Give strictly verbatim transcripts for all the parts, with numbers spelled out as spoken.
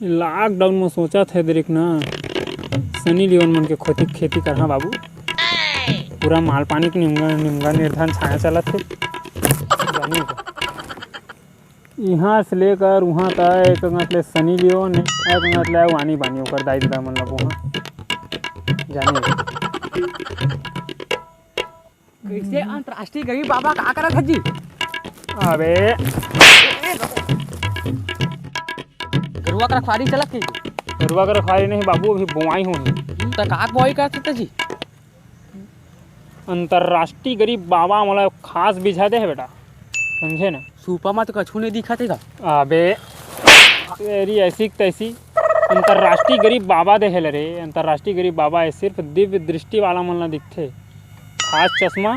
Lockdown में सोचत हे दरिक ना, सनी लियोन मन के खोती खेती करहा बाबू। पूरा माल पानी के निमगा, निमगा निर्धन छाया चलत हे। जानिए का? इहाँ से लेकर उहाँ तक एक अंगत ले सनी लियोन, एक अंगत ले आनी बानी ओकर दाई ददा मन ला बोहा। जानिए का? कइसे अंतर्राष्ट्रीय गरीब बाबा का करत हे जी? अबे। गरुवा के रखवारी चलत हे जी? गरुवा के रखवारी नहीं बाबू, अभी बोआई होही। त का बोआई करत हे जी? अंतर्राष्ट्रीय गरीब बाबा मोला खास बिजहा दे हे बेटा, समझे ना? सूपा म तो कछु नहीं दिखत हे गा। अबे, तेरी ऐसी की तैसी। अंतर्राष्ट्रीय गरीब बाबा दे हे रे, अंतर्राष्ट्रीय गरीब बाबा हे, सिर्फ दिव्य दृष्टि वाला मन ला दिखथे। खास चश्मा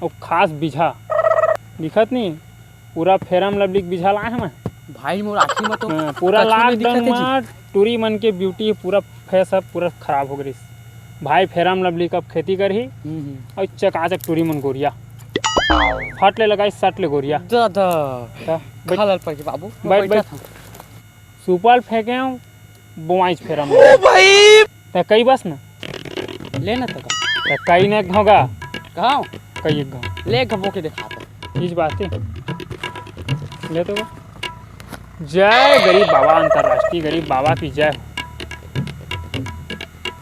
अउ खास बिजहा दिखत नहीं, पूरा Fair and Lovely के बिजहा लाए हंव मैं। भाई, मोर आँखी में तो हाँ, पूरा कछु नहीं लॉकडाउन दिखत हे जी। में टूरी मन के beauty, पूरा face up पूरा खराब हो गइस। भाई, Fair and Lovely के अब खेती करही हम्म, हम्म। अउ चकाचक टूरी मन गोरिया। फट ले लगाई, सट ले गोरिया। दादा, त बैठ। खा लल पर के बाबू, बैठ, बैठ। बैठा था। सुपल फेंकेंव, बोआइच फेरम। ओ भाई! तैं कई बस ना। ले ना तका। तैं कई ने एक घाव गा। कहाँ? कई एक घाव। ले घबो के दिखा तो। इस बात है। ले तो गा। जय गरीब बाबा, अंतर्राष्ट्रीय गरीब बाबा की जय हो।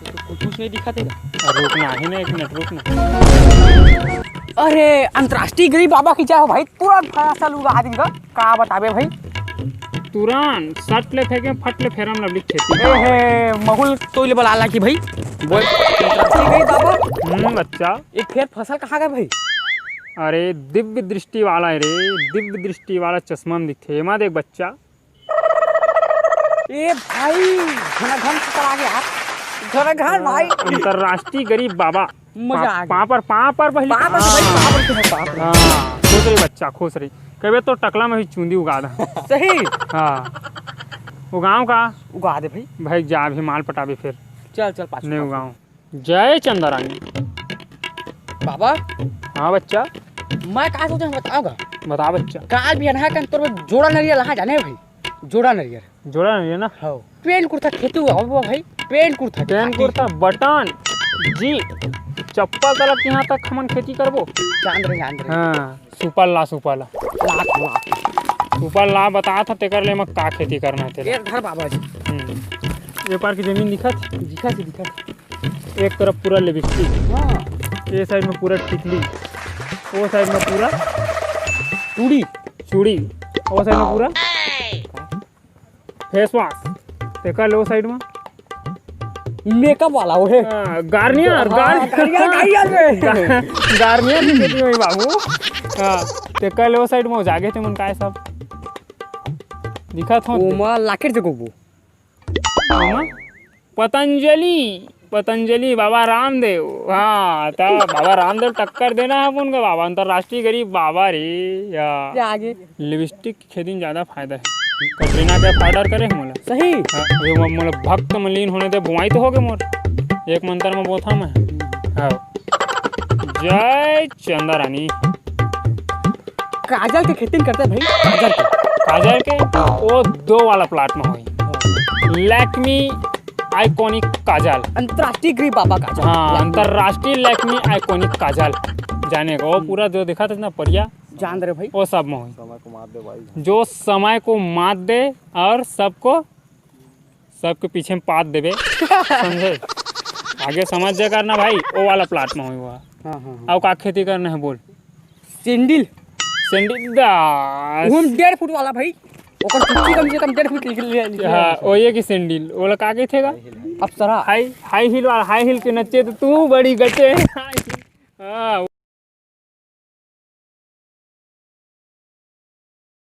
ये तो कुछ, कुछ नहीं दिखा तेरा। रुक ना, ही ना, एक मिनट रुक ना। अरे, अंतर्राष्ट्रीय गरीब बाबा की जय हो भाई, तुरंत फसल उगा दिन का। का बताबे भाई? तुरंत सट ले फेंके, फट ले फेरम लवली खेती। ए हे, महुल तोइले बला ला की भाई। बोल, अंतर्राष्ट्रीय गरीब बाबा। हम्म, बच्चा। एक फेर फसल कहाँ गए भाई? अरे, दिव्य दृष्टि वाला है रे, दिव्य दृष्टि वाला चश्मा में दिखथे। एमा देख बच्चा। ए भाई, घनाघन से चला गया। घनाघन भाई। अंतर्राष्ट्रीय गरीब बाबा। मजा आ गया। पाँव पर, पाँव पर पहले। पाँव पर, भाई, पाँव पर, पाँव पर। हाँ, खुश रही बच्चा, खुश रही। कबे तो टकला में भी चूंदी उगा दा। सही। हाँ। उगाओ का? उगा दे भाई। भाई जा, अभी माल पटाबे फिर। चल, चल, पाछू, नहीं पाछू। उगाओ। जय चंदा रानी। बाबा। हाँ बच्चा। मैं का सोचे, हम बताओ गा। बता बच्चा। काल भी अनहा कन तोर जोड़ा नरियर लहा जाने भाई। जोड़ा नरियर। जोड़ा नरियर ना? हाँ। पेंट कुर्ता खेती हुआ बाबा भाई। पेंट कुर्ता पेंट खाली। कुर्ता, बटन, जी, चप्पल तलक यहाँ तक हमन खेती करबो। चांद रे, चांद रे। हाँ, सुपल ला, सुपल ला। लाख, लाख। सुपल ला बता था तेकर ले मैं का खेती करना है तेरे। एक घर बाबा जी। हम्म। ये पार की जमीन दिखत? दिखत ही, दिखत। एक तरफ पूरा लिपस्टिक, हाँ। ये साइड में पूरा टिकली, वो साइड में पूरा चूड़ी, चूड़ी, वो साइड में पूरा फेस वॉश, तेकर ले वो साइड में मेकअप वाला वो है। हाँ, गार्नियर, हाँ, गार्नियर। गार्नियर, गार्नियर रे। गार्नियर भी देती हुई बाबू। हाँ, तेकर ले वो साइड में हो जागे ते मन काय सब दिखत हो। ओमा लाकेट जगो वो। हाँ? पतंजलि, पतंजलि बाबा रामदेव। हाँ, त बाबा रामदेव टक्कर देना है अपन का बाबा, अंतर्राष्ट्रीय गरीब बाबा रे। या। क्या आगे? लिपस्टिक के खेती में ज्यादा फायदा है। कटरीना कैफ ऑर्डर करे है मोला। सही? हाँ, ये मो-, मोला भक्त में लीन होने दे, बुआई तो हो गए मोर। एक मंत्र में बोथा मैं। हाँ। जय चंदा रानी। काजल के खेती करते भाई, काजल के। काजल के? वो दो वाला प्लाट में होई। लैक्मी आइकॉनिक काजल। अंतर्राष्ट्रीय गरीब बाबा काजल। हाँ, लैक्मी। अंतर्राष्ट्रीय लैक्मी आइकॉनिक काजल। जाने का, वो पूरा जो दिखा था ना परिया, जान रहे भाई। वो सब में होई। समय को मात दे भाई। जो समय को मात दे और सबको सबके पीछे में पात देबे, समझे? आगे समझ जा करना भाई, वो वाला प्लाट में होई हुआ। हाँ, हाँ, हाँ। अउ का खेती करना है बोल? सैंडल। सैंडल दास। वो हम डेढ़ फुट वाला भाई। ओकर चुच्ची कम से कम डेढ़ फुट निकल ले, निकल हाँ, ले। वो ये की सैंडल, वो ला का कहथे गा? अप्सरा। हाई, हाई हील वाला, हाई हील के नच्चे तो तू बड़ी गचे। हाँ,